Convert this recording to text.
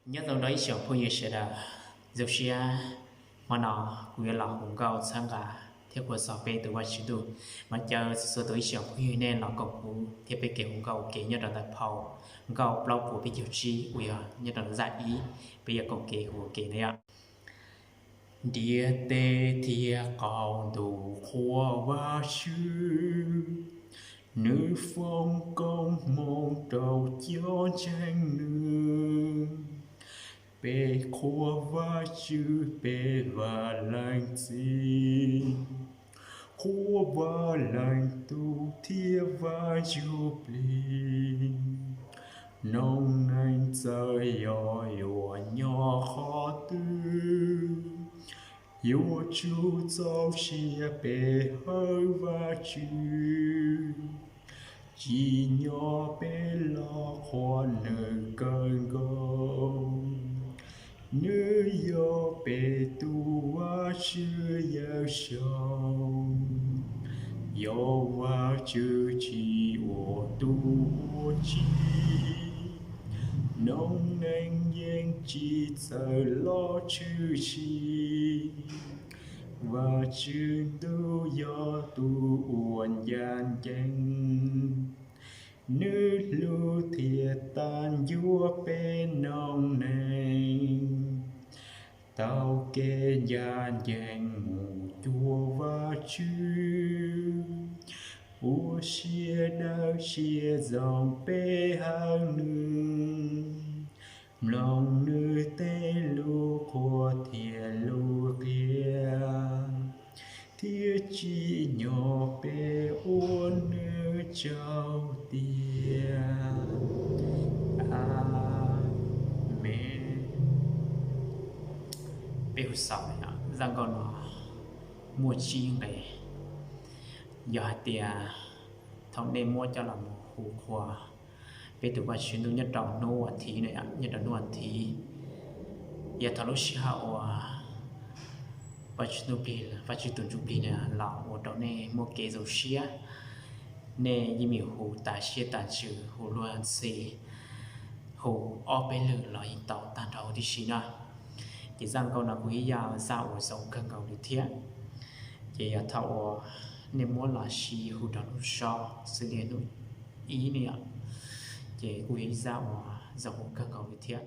Nyob zoo rau ib tsoom phooj ywg sawv daws, zoo siab hmo no kuv yuav los hu nkauj txhawb nqa thiab qhuas txog peb tus Vajtswv ntuj. Mas caw txhua tus ib tsoom phooj ywg nej los koom kuv thiab peb kev hu nkauj ua ke nyob rau ntawm phau Nkauj plaub puas peb caug tsib uas yog nyob rau zaj ib, peb yuav koom kev hu ua ke na yom. Ntiaj teb thiab qaum ntuj qhuas Vajtswv, nws foom koob hmoov rau cov ntseeg nws. Peb qhuas Vajtswv, peb Vaj Leej Txiv, qhuas Vaj Leej Tub thiab Vaj Ntsuj Plig. Noob neej txawm yog yuav nyob qhov twg, yuav tsum txaus siab pe hawm Vajtswv. Tsim nyog peb los qhuas nws kawg nkaus. Nws yog peb tus Vajtswv yawm saub, yog Vajtswv tsis ua tub ua tsib. Noob neej yeej tsis txawj los tshwm sim, Vajtswv ntuj yog tus uas ncaj ncees. Nws hlub thiab tas ncua peb noob neej, taug kev ncaj ncees mus cuag Vajtswv, ua siab dawb siab zoo pe hawm nws, mloog nws tej lus qhuas thiab lus qhia. Thiab tsim nyog peb ua nws tsaug tiag. Amees. Peb hu xaus, zaj nkauj no muaj tsib nqe. Yog hais tias thaum nej muab coj los mus hu qhuas peb tus Vajtswv ntuj nyob rau hnub as thiv no, nyob rau hnub as thiv, yog thaum lub sij hawm uas Vajtswv ntuj plig, Vajtswv tus ntsuj plig no los ua rau nej muaj kev zoo siab, nej yeej meem hu tas siab tas ntsws, hu luag ntxhi, hu ob peb lwm los yeej tau tag nrho huv tib si na. Ces zaj nkauj no kuj ib yam zaj uas zoo kawg nkaus li thiab. Ces yog thaum uas nej muab los siv hu rau hnub so, xws li hnub ib ne yom, ces kuj yog ib zaj uas zoo kawg nkaus li thiab.